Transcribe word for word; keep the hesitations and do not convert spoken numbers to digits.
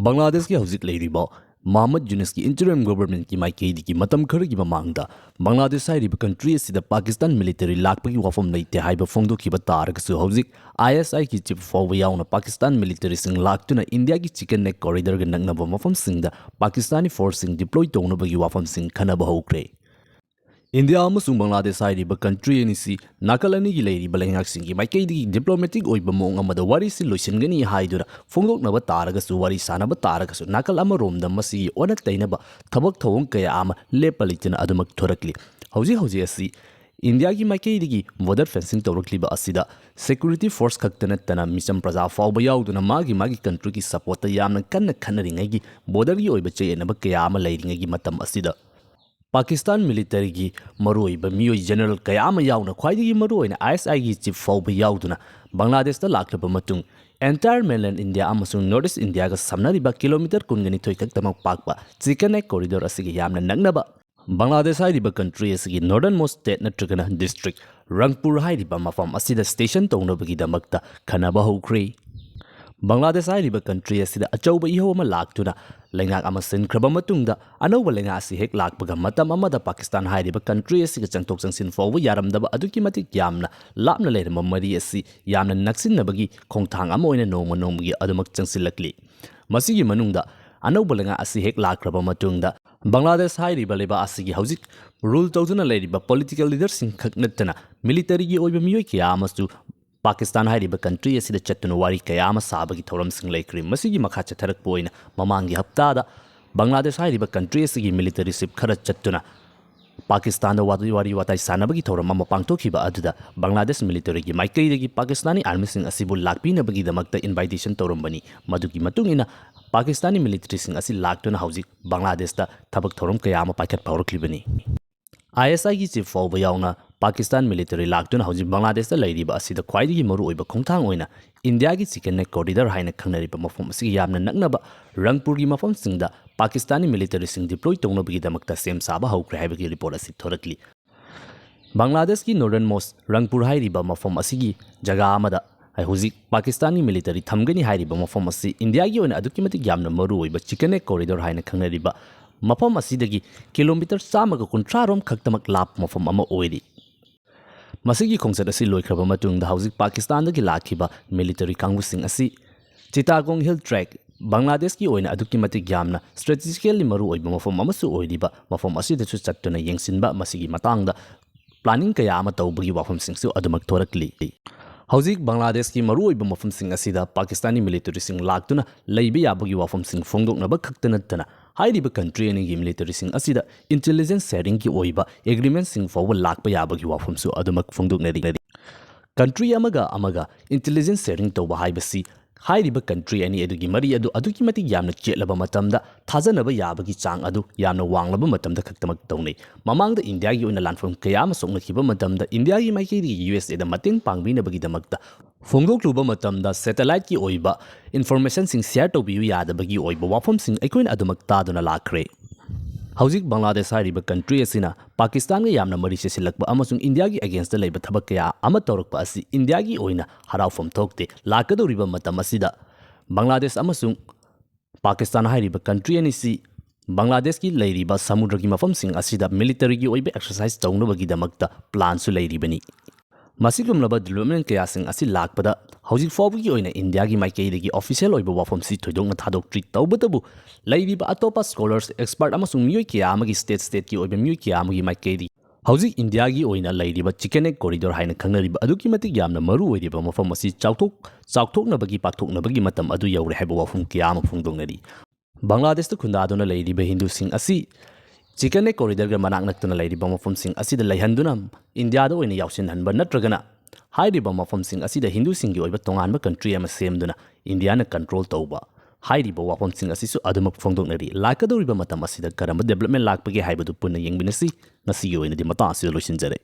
ꯕꯪꯒ꯭ꯂꯥꯗꯦꯁꯀꯤ ꯍꯧꯖꯤꯛ ꯂꯩꯔꯤꯕ ꯃꯍꯃꯗ ꯌꯨꯅꯁꯀꯤ interim governmentꯀꯤ ꯃꯥꯏꯀꯩꯗꯒꯤ ꯃꯇꯝ ꯈꯔꯒꯤ ꯃꯃꯥꯡꯗ ꯕꯪꯒ꯭ꯂꯥꯗꯦꯁ ꯍꯥꯏꯔꯤꯕ country ꯑꯁꯤꯗ ꯄꯥꯀꯤꯁꯇꯥꯟ military ꯂꯥꯛꯄꯒꯤ ꯋꯥꯐꯝ ꯂꯩꯇꯦ ꯍꯥꯏꯕ ꯐꯣꯡꯗꯣꯛꯈꯤꯕ ꯇꯥꯔꯒꯁꯨ, ꯍꯧꯖꯤꯛ ISIꯒꯤ chief ꯐꯥꯎꯕ ꯌꯥꯎꯅ ꯄꯥꯀꯤꯁꯇꯥꯟ militaryꯁꯤꯡ ꯂꯥꯛꯇꯨꯅ ꯏꯟꯗꯤꯌꯥꯒꯤ chicken neck corridorꯒ ꯅꯛꯅꯕ ꯃꯐꯝꯁꯤꯡꯗ ꯄꯥꯀꯤꯁꯇꯥꯅꯤ forceꯁꯤꯡ deploy ꯇꯧꯅꯕꯒꯤ ꯋꯥꯐꯝꯁꯤꯡ ꯈꯟꯅꯕ ꯍꯧꯈ꯭ꯔꯦ꯫ ꯏꯟꯗꯤꯌꯥ ꯑꯃꯁꯨꯡ ꯕꯪꯒ꯭ꯂꯥꯗꯦꯁ ꯍꯥꯏꯔꯤꯕ country ꯑꯅꯤꯁꯤ ꯅꯥꯀꯜ ꯑꯅꯤꯒꯤ ꯂꯩꯔꯤꯕ ꯂꯩꯉꯥꯛꯁꯤꯡꯒꯤ ꯃꯥꯏꯀꯩꯗꯒꯤ diplomatic ꯑꯣꯏꯕ ꯃꯑꯣꯡ ꯑꯃꯗ ꯋꯥꯔꯤꯁꯤ ꯂꯣꯏꯁꯤꯟꯒꯅꯤ ꯍꯥꯏꯗꯨꯅ ꯐꯣꯡꯗꯣꯛꯅꯕ ꯇꯥꯔꯒꯁꯨ, ꯋꯥꯔꯤ ꯁꯥꯟꯅꯕ ꯇꯥꯔꯒꯁꯨ, ꯅꯥꯀꯜ ꯑꯃꯔꯣꯝꯗ ꯃꯁꯤꯒꯤ ꯑꯣꯟꯅ ꯇꯩꯅꯕ ꯊꯕꯛ ꯊꯧꯑꯣꯡ ꯀꯌꯥ ꯑꯃ ꯂꯦꯞꯄ ꯂꯩꯇꯅ ꯑꯗꯨꯃꯛ ꯊꯣꯔꯛꯂꯤ꯫ ꯍꯧꯖꯤꯛ ꯍꯧꯖꯤꯛ ꯑꯁꯤ ꯏꯟꯗꯤꯌꯥꯒꯤ ꯃꯥꯏꯀꯩꯗꯒꯤ border fencing ꯇꯧꯔꯛꯂꯤꯕ ꯑꯁꯤꯗ security force ꯈꯛꯇ ꯅꯠꯇꯅ ꯃꯤꯆꯝ ꯄ꯭ꯔꯖꯥ ꯐꯥꯎꯕ ꯌꯥꯎꯗꯨꯅ ꯃꯥꯒꯤ ꯃꯥꯒꯤ countryꯒꯤ supportꯇ ꯌꯥꯝꯅ ꯀꯟꯅ ꯈꯠꯅꯔꯤꯉꯩꯒꯤ, borderꯒꯤ ꯑꯣꯏꯕ ꯆꯌꯦꯠꯅꯕ ꯀꯌꯥ ꯑꯃ ꯂꯩꯔꯤꯉꯩꯒꯤ ꯃꯇꯝ ꯑꯁꯤꯗ, ꯄꯥꯀꯤꯁꯇꯥꯟ militaryꯒꯤ ꯃꯔꯨꯑꯣꯏꯕ ꯃꯤꯑꯣꯏ general ꯀꯌꯥ ꯑꯃ ꯌꯥꯎꯅ, ꯈ꯭ꯋꯥꯏꯗꯒꯤ ꯃꯔꯨꯑꯣꯏꯅ ISIꯒꯤ chief ꯐꯥꯎꯕ ꯌꯥꯎꯗꯨꯅ ꯕꯪꯒ꯭ꯂꯥꯗꯦꯁꯇ ꯂꯥꯛꯂꯕ ꯃꯇꯨꯡ, entire mainland India ꯑꯃꯁꯨꯡ North East Indiaꯒ ꯁꯝꯅꯔꯤꯕ kilometre ꯀꯨꯟꯒ ꯅꯤꯊꯣꯏ ꯈꯛꯇꯃꯛ ꯄꯥꯛꯄ chicken neck corridor ꯑꯁꯤꯒ ꯌꯥꯝꯅ ꯅꯛꯅꯕ ꯕꯪꯒ꯭ꯂꯥꯗꯦꯁ ꯍꯥꯏꯔꯤꯕ country ꯑꯁꯤꯒꯤ northernmost state ꯅꯠꯇ꯭ꯔꯒꯅ district ꯔꯪꯄꯨꯔ ꯍꯥꯏꯔꯤꯕ ꯃꯐꯝ ꯑꯁꯤꯗ station ꯇꯧꯅꯕꯒꯤꯗꯃꯛꯇ ꯈꯟꯅꯕ ꯍꯧꯈ꯭ꯔꯦ꯫ ꯕꯪꯒ꯭ꯂꯥꯗꯦꯁ ꯍꯥꯏꯔꯤꯕ country ꯑꯁꯤꯗ ꯑꯆꯧꯕ ꯏꯍꯧ ꯑꯃ ꯂꯥꯛꯇꯨꯅ ꯂꯩꯉꯥꯛ ꯑꯃ ꯁꯤꯟꯈ꯭ꯔꯕ ꯃꯇꯨꯡꯗ, ꯑꯅꯧꯕ ꯂꯩꯉꯥꯛ ꯑꯁꯤ ꯍꯦꯛ ꯂꯥꯛꯄꯒ, ꯃꯇꯝ ꯑꯃꯗ ꯄꯥꯀꯤꯁꯇꯥꯟ ꯍꯥꯏꯔꯤꯕ country ꯑꯁꯤꯒ ꯆꯪꯊꯣꯛ ꯆꯪꯁꯤꯟ ꯐꯥꯎꯕ ꯌꯥꯔꯝꯗꯕ ꯑꯗꯨꯛꯀꯤ ꯃꯇꯤꯛ ꯌꯥꯝꯅ ꯂꯥꯞꯅ ꯂꯩꯔꯝꯕ ꯃꯔꯤ ꯑꯁꯤ ꯌꯥꯝꯅ ꯅꯛꯁꯤꯟꯅꯕꯒꯤ ꯈꯣꯡꯊꯥꯡ ꯑꯃ ꯑꯣꯏꯅ ꯅꯣꯡꯃ ꯅꯣꯡꯃꯒꯤ ꯑꯗꯨꯃꯛ ꯆꯪꯁꯤꯜꯂꯛꯂꯤ꯫ ꯃꯁꯤꯒꯤ ꯃꯅꯨꯡꯗ, ꯑꯅꯧꯕ ꯂꯩꯉꯥꯛ ꯑꯁꯤ ꯍꯦꯛ ꯂꯥꯛꯈ꯭ꯔꯕ ꯃꯇꯨꯡꯗ, ꯕꯪꯒ꯭ꯂꯥꯗꯦꯁ ꯍꯥꯏꯔꯤꯕ ꯂꯩꯕꯥꯛ ꯑꯁꯤꯒꯤ ꯍꯧꯖꯤꯛ rule ꯇꯧꯗꯨꯅ ꯂꯩꯔꯤꯕ political leaderꯁꯤꯡ ꯈꯛ ꯅꯠꯇꯅ militaryꯒꯤ ꯑꯣꯏꯕ ꯃꯤꯑꯣꯏ ꯀꯌꯥ ꯑꯃꯁꯨ ꯄꯥꯀꯤꯁꯇꯥꯟ ꯍꯥꯏꯔꯤꯕ country ꯑꯁꯤꯗ ꯆꯠꯇꯨꯅ ꯋꯥꯔꯤ ꯀꯌꯥ ꯑꯃ ꯁꯥꯕꯒꯤ ꯊꯧꯔꯝꯁꯤꯡ ꯂꯩꯈ꯭ꯔꯦ꯫ ꯃꯁꯤꯒꯤ ꯃꯈꯥ ꯆꯠꯊꯔꯛꯄ ꯑꯣꯏꯅ, ꯃꯃꯥꯡꯒꯤ ꯍꯞꯇꯥꯗ ꯕꯪꯒ꯭ꯂꯥꯗꯦꯁ ꯍꯥꯏꯔꯤꯕ country ꯑꯁꯤꯒꯤ military chief ꯈꯔ ꯆꯠꯇꯨꯅ ꯄꯥꯀꯤꯁꯇꯥꯟꯗ ꯋꯥꯔꯤ ꯋꯥꯔꯤ ꯋꯥꯇꯥꯏ ꯁꯥꯟꯅꯕꯒꯤ ꯊꯧꯔꯝ ꯑꯃ ꯄꯥꯡꯊꯣꯛꯈꯤꯕ ꯑꯗꯨꯗ, ꯕꯪꯒ꯭ꯂꯥꯗꯦꯁ militaryꯒꯤ ꯃꯥꯏꯀꯩꯗꯒꯤ ꯄꯥꯀꯤꯁꯇꯥꯅꯤ armyꯁꯤꯡ ꯑꯁꯤꯕꯨ ꯂꯥꯛꯄꯤꯅꯕꯒꯤꯗꯃꯛꯇ invitation ꯇꯧꯔꯝꯕꯅꯤ꯫ ꯃꯗꯨꯒꯤ ꯃꯇꯨꯡ ꯏꯟꯅ ꯄꯥꯀꯤꯁꯇꯥꯅꯤ militaryꯁꯤꯡ ꯑꯁꯤ ꯂꯥꯛꯇꯨꯅ ꯍꯧꯖꯤꯛ ꯕꯪꯒ꯭ꯂꯥꯗꯦꯁꯇ ꯊꯕꯛ ꯊꯧꯔꯝ ꯀꯌꯥ ꯑꯃ ꯄꯥꯏꯈꯠꯄ ꯍꯧꯔꯛꯂꯤꯕꯅꯤ꯫ ISIꯒꯤ chief ꯐꯥꯎꯕ ꯌꯥꯎꯅ ꯄꯥꯀꯤꯁꯇꯥꯟ military ꯂꯥꯛꯇꯨꯅ ꯍꯧꯖꯤꯛ ꯕꯪꯒ꯭ꯂꯥꯗꯦꯁꯇ ꯂꯩꯔꯤꯕ ꯑꯁꯤꯗ ꯈ꯭ꯋꯥꯏꯗꯒꯤ ꯃꯔꯨꯑꯣꯏꯕ ꯈꯣꯡꯊꯥꯡ ꯑꯣꯏꯅ ꯏꯟꯗꯤꯌꯥꯒꯤ chicken neck corridor ꯍꯥꯏꯅ ꯈꯪꯅꯔꯤꯕ ꯃꯐꯝ ꯑꯁꯤꯒꯤ ꯌꯥꯝꯅ ꯅꯛꯅꯕ ꯔꯪꯄꯨꯔꯒꯤ ꯃꯐꯝꯁꯤꯡꯗ ꯄꯥꯀꯤꯁꯇꯥꯅꯤ militaryꯁꯤꯡ deploy ꯇꯧꯅꯕꯒꯤꯗꯃꯛꯇ ꯁꯦꯝ ꯁꯥꯕ ꯍꯧꯈ꯭ꯔꯦ ꯍꯥꯏꯕꯒꯤ report ꯑꯁꯤ ꯊꯣꯔꯛꯂꯤ꯫ ꯕꯪꯒ꯭ꯂꯥꯗꯦꯁꯀꯤ northernmost ꯔꯪꯄꯨꯔ ꯍꯥꯏꯔꯤꯕ ꯃꯐꯝ ꯑꯁꯤꯒꯤ ꯖꯒꯥ ꯑꯃꯗ ꯍꯧꯖꯤꯛ ꯄꯥꯀꯤꯁꯇꯥꯟꯒꯤ ꯃꯤꯂꯤꯇꯔꯤ ꯊꯝꯒꯅꯤ ꯍꯥꯏꯔꯤꯕ ꯃꯐꯝ ꯑꯁꯤ ꯏꯟꯗꯤꯌꯥꯒꯤ ꯑꯣꯏꯅ ꯑꯗꯨꯛꯀꯤ ꯃꯇꯤꯛ ꯌꯥꯝꯅ ꯃꯔꯨ ꯑꯣꯏꯕ ꯆꯤꯀꯟ ꯅꯦꯛ ꯀꯣꯔꯤꯗꯣꯔ ꯍꯥꯏꯅ ꯈꯪꯅꯔꯤꯕ ꯃꯐꯝ ꯑꯁꯤꯗꯒꯤ ꯀꯤꯂꯣꯃꯤꯇꯔ ꯆꯥꯝꯃꯒ ꯀꯨꯟꯊ꯭ꯔꯥ ꯔꯣꯝ ꯈꯛꯇꯃꯛ ꯂꯥꯞꯄ ꯃꯐꯝ ꯑꯃ ꯑꯣꯏꯔꯤ꯫ ꯃꯁꯤꯒꯤ ꯈꯣꯡꯆꯠ ꯑꯁꯤ ꯂꯣꯏꯈ꯭ꯔꯕ ꯃꯇꯨꯡꯗ ꯍꯧꯖꯤꯛ ꯄꯥꯀꯤꯁꯇꯥꯟꯗꯒꯤ ꯂꯥꯛꯈꯤꯕ ꯃꯤꯂꯤꯇꯔꯤ ꯀꯥꯡꯕꯨꯁꯤꯡ ꯑꯁꯤ ꯆꯤꯇꯥꯒꯣꯡ ꯍꯤꯜ ꯇ꯭ꯔꯦꯛ, ꯕꯪꯒ꯭ꯂꯥꯗꯦꯁꯀꯤ ꯑꯣꯏꯅ ꯑꯗꯨꯛꯀꯤ ꯃꯇꯤꯛ ꯌꯥꯝꯅ ꯁ꯭ꯇ꯭ꯔꯦꯇꯤꯖꯤꯀꯦꯜꯂꯤ ꯃꯔꯨ ꯑꯣꯏꯕ ꯃꯐꯝ ꯑꯃꯁꯨ ꯑꯣꯏꯔꯤꯕ ꯃꯐꯝ ꯑꯁꯤꯗꯁꯨ ꯆꯠꯇꯨꯅ ꯌꯦꯡꯁꯤꯟꯕ, ꯃꯁꯤꯒꯤ ꯃꯇꯥꯡꯗ ꯄ꯭ꯂꯥꯅꯤꯡ ꯀꯌꯥ ꯑꯃ ꯇꯧꯕꯒꯤ ꯋꯥꯐꯝꯁꯤꯡꯁꯨ ꯑꯗꯨꯃꯛ ꯊꯣꯔꯛꯂꯤ꯫ ꯍꯧꯖꯤꯛ ꯕꯪꯒ꯭ꯂꯥꯗꯦꯁꯀꯤ ꯃꯔꯨꯑꯣꯏꯕ ꯃꯐꯝꯁꯤꯡ ꯑꯁꯤꯗ ꯄꯥꯀꯤꯁꯇꯥꯅꯤ ꯃꯤꯂꯤꯇꯔꯤꯁꯤꯡ ꯂꯥꯛꯇꯨꯅ ꯂꯩꯕ ꯌꯥꯕꯒꯤ ꯋꯥꯐꯝꯁꯤꯡ ꯐꯣꯡꯗꯣꯛꯅꯕ ꯈꯛꯇ ꯅꯠꯇꯅ, ꯍꯥꯏꯔꯤꯕ ꯀꯟꯇ꯭ꯔꯤ ꯑꯅꯤꯒꯤ ꯃꯤꯂꯤꯇꯔꯤꯁꯤꯡ ꯑꯁꯤꯗ ꯏꯟꯇꯦꯂꯤꯖꯦꯟꯁ ꯁꯦꯌꯔꯤꯡꯒꯤ ꯑꯣꯏꯕ ꯑꯦꯒ꯭ꯔꯤꯃꯦꯟꯁꯤꯡ ꯐꯥꯎꯕ ꯂꯥꯛꯄ ꯌꯥꯕꯒꯤ ꯋꯥꯐꯝꯁꯨ ꯑꯗꯨꯃꯛ ꯐꯣꯡꯗꯣꯛꯅꯔꯤ꯫ ꯀꯟꯇ꯭ꯔꯤ ꯑꯃꯒ ꯑꯃꯒ ꯏꯟꯇꯦꯂꯤꯖꯦꯟꯁ ꯁꯦꯌꯔꯤꯡ ꯇꯧꯕ ꯍꯥꯏꯕꯁꯤ ꯍꯥꯏꯔꯤꯕ ꯀꯟꯇ꯭ꯔꯤ ꯑꯅꯤ ꯑꯗꯨꯒꯤ ꯃꯔꯤ ꯑꯗꯨ ꯑꯗꯨꯛꯀꯤ ꯃꯇꯤꯛ ꯌꯥꯝꯅ ꯆꯦꯠꯂꯕ ꯃꯇꯝꯗ, ꯊꯥꯖꯅꯕ ꯌꯥꯕꯒꯤ ꯆꯥꯡ ꯑꯗꯨ ꯌꯥꯝꯅ ꯋꯥꯡꯂꯕ ꯃꯇꯝꯗ ꯈꯛꯇꯃꯛ ꯇꯧꯅꯩ꯫ ꯃꯃꯥꯡꯗ ꯏꯟꯗꯤꯌꯥꯒꯤ ꯑꯣꯏꯅ ꯂꯥꯟꯐꯝ ꯀꯌꯥ ꯑꯃ ꯁꯣꯛꯅꯈꯤꯕ ꯃꯇꯝꯗ ꯏꯟꯗꯤꯌꯥꯒꯤ ꯃꯥꯏꯀꯩꯗꯒꯤ ꯌꯨ ꯑꯦꯁ ꯑꯦꯗ ꯃꯇꯦꯡ ꯄꯥꯡꯕꯤꯅꯕꯒꯤꯗꯃꯛꯇ ꯐꯣꯡꯗꯣꯛꯂꯨꯕ ꯃꯇꯝꯗ ꯁꯦꯇꯦꯂꯥꯏꯠꯀꯤ ꯑꯣꯏꯕ ꯏꯟꯐꯣꯔꯃꯦꯁꯟꯁꯤꯡ ꯁꯦꯌꯔ ꯇꯧꯕꯤꯌꯨ ꯌꯥꯗꯕꯒꯤ ꯑꯣꯏꯕ ꯋꯥꯐꯝꯁꯤꯡ ꯑꯩꯈꯣꯏꯅ ꯑꯗꯨꯃꯛ ꯇꯥꯗꯨꯅ ꯂꯥꯛꯈ꯭ꯔꯦ꯫ ꯍꯧꯖꯤꯛ ꯕꯪꯒ꯭ꯂꯥꯗꯦꯁ ꯍꯥꯏꯔꯤꯕ ꯀꯟꯇ꯭ꯔꯤ ꯑꯁꯤꯅ ꯄꯥꯀꯤꯁꯇꯥꯟꯒ ꯌꯥꯝꯅ ꯃꯔꯤ ꯆꯦꯁꯤꯜꯂꯛꯄ ꯑꯃꯁꯨꯡ ꯏꯟꯗꯤꯌꯥꯒꯤ ꯑꯦꯒꯦꯟꯁꯇ ꯂꯩꯕ ꯊꯕꯛ ꯀꯌꯥ ꯑꯃ ꯇꯧꯔꯛꯄ ꯑꯁꯤ ꯏꯟꯗꯤꯌꯥꯒꯤ ꯑꯣꯏꯅ ꯍꯔꯥꯎꯐꯝ ꯊꯣꯛꯇꯦ꯫ ꯂꯥꯛꯀꯗꯧꯔꯤꯕ ꯃꯇꯝ ꯑꯁꯤꯗ ꯕꯪꯒ꯭ꯂꯥꯗꯦꯁ ꯑꯃꯁꯨꯡ ꯄꯥꯀꯤꯁꯇꯥꯟ ꯍꯥꯏꯔꯤꯕ ꯀꯟꯇ꯭ꯔꯤ ꯑꯅꯤꯁꯤ ꯕꯪꯒ꯭ꯂꯥꯗꯦꯁꯀꯤ ꯂꯩꯔꯤꯕ ꯁꯃꯨꯗ꯭ꯔꯒꯤ ꯃꯐꯝꯁꯤꯡ ꯑꯁꯤꯗ ꯃꯤꯂꯤꯇꯔꯤꯒꯤ ꯑꯣꯏꯕ ꯑꯦꯛꯁꯔꯁꯥꯏꯁ ꯇꯧꯅꯕꯒꯤꯗꯃꯛꯇ ꯄ꯭ꯂꯥꯟꯁꯨ ꯂꯩꯔꯤꯕꯅꯤ꯫ ꯃꯁꯤꯒꯨꯝꯂꯕ ꯗꯤꯕ꯭ꯂꯞꯃꯦꯟ ꯀꯌꯥꯁꯤꯡ ꯑꯁꯤ ꯂꯥꯛꯄꯗ ꯍꯧꯖꯤꯛ ꯐꯥꯎꯕꯒꯤ ꯑꯣꯏꯅ ꯏꯟꯗꯤꯌꯥꯒꯤ ꯃꯥꯏꯀꯩꯗꯒꯤ ꯑꯣꯐꯤꯁꯤꯌꯦꯜ ꯑꯣꯏꯕ ꯋꯥꯐꯝꯁꯤ ꯊꯣꯏꯗꯣꯛꯅ ꯊꯥꯗꯣꯛꯇ꯭ꯔꯤ꯫ ꯇꯧꯕꯇꯕꯨ ꯂꯩꯔꯤꯕ ꯑꯇꯣꯞꯄ ꯁ꯭ꯀꯣꯂꯔꯁ, ꯑꯦꯛꯁꯄꯔꯠ ꯑꯃꯁꯨꯡ ꯃꯤꯑꯣꯏ ꯀꯌꯥ ꯑꯃꯒꯤ, ꯁ꯭ꯇꯦꯠ ꯁ꯭ꯇꯦꯠꯀꯤ ꯑꯣꯏꯕ ꯃꯤꯑꯣꯏ ꯀꯌꯥ ꯑꯃꯒꯤ ꯃꯥꯏꯀꯩꯗꯒꯤ ꯍꯧꯖꯤꯛ ꯏꯟꯗꯤꯌꯥꯒꯤ ꯑꯣꯏꯅ ꯂꯩꯔꯤꯕ ꯆꯤꯀꯟ ꯅꯦꯛ ꯀꯣꯔꯤꯗꯣꯔ ꯍꯥꯏꯅ ꯈꯪꯅꯔꯤꯕ ꯑꯗꯨꯛꯀꯤ ꯃꯇꯤꯛ ꯌꯥꯝꯅ ꯃꯔꯨ ꯑꯣꯏꯔꯤꯕ ꯃꯐꯝ ꯑꯁꯤ ꯆꯥꯎꯊꯣꯛ-, ꯆꯥꯎꯊꯣꯛꯅꯕꯒꯤ, ꯄꯥꯛꯊꯣꯛꯅꯕꯒꯤ ꯃꯇꯝ ꯑꯗꯨ ꯌꯧꯔꯦ ꯍꯥꯏꯕ ꯋꯥꯐꯝ ꯀꯌꯥ ꯑꯃ ꯐꯣꯡꯗꯣꯛꯅꯔꯤ꯫ ꯕꯪꯒ꯭ꯂꯥꯗꯦꯁꯇ ꯈꯨꯟꯗꯥꯗꯨꯅ ꯂꯩꯔꯤꯕ ꯍꯤꯟꯗꯨꯁꯤꯡ ꯑꯁꯤ ꯆꯤꯀꯟ ꯅꯦꯛ ꯀꯣꯔꯤꯗꯣꯔꯒ ꯃꯅꯥꯛ ꯅꯛꯇꯨꯅ ꯂꯩꯔꯤꯕ ꯃꯐꯝꯁꯤꯡ ꯑꯁꯤꯗ ꯂꯩꯍꯟꯗꯨꯅ ꯏꯟꯗꯤꯌꯥꯗ ꯑꯣꯏꯅ ꯌꯥꯎꯁꯤꯟꯍꯟꯕ ꯅꯠꯇ꯭ꯔꯒꯅ ꯍꯥꯏꯔꯤꯕ ꯃꯐꯝꯁꯤꯡ ꯑꯁꯤꯗ ꯍꯤꯟꯗꯨꯁꯤꯡꯒꯤ ꯑꯣꯏꯕ ꯇꯣꯉꯥꯟꯕ ꯀꯟꯇ꯭ꯔꯤ ꯑꯃ ꯁꯦꯝꯗꯨꯅ ꯏꯟꯗꯤꯌꯥꯅ ꯀꯟꯇ꯭ꯔꯣꯜ ꯇꯧꯕ, ꯍꯥꯏꯔꯤꯕ ꯋꯥꯐꯝꯁꯤꯡ ꯑꯁꯤꯁꯨ ꯑꯗꯨꯃꯛ ꯐꯣꯡꯗꯣꯛꯅꯔꯤ꯫ ꯂꯥꯛꯀꯗꯧꯔꯤꯕ ꯃꯇꯝ ꯑꯁꯤꯗ ꯀꯔꯝꯕ ꯗꯤꯕ꯭ꯂꯞꯃꯦꯟ ꯂꯥꯛꯄꯒꯦ ꯍꯥꯏꯕꯗꯨ ꯄꯨꯟꯅ ꯌꯦꯡꯃꯤꯟꯅꯁꯤ꯫ ꯉꯁꯤꯒꯤ ꯑꯣꯏꯅꯗꯤ ꯃꯇꯥꯡ ꯑꯁꯤꯗ ꯂꯣꯏꯁꯤꯟꯖꯔꯦ꯫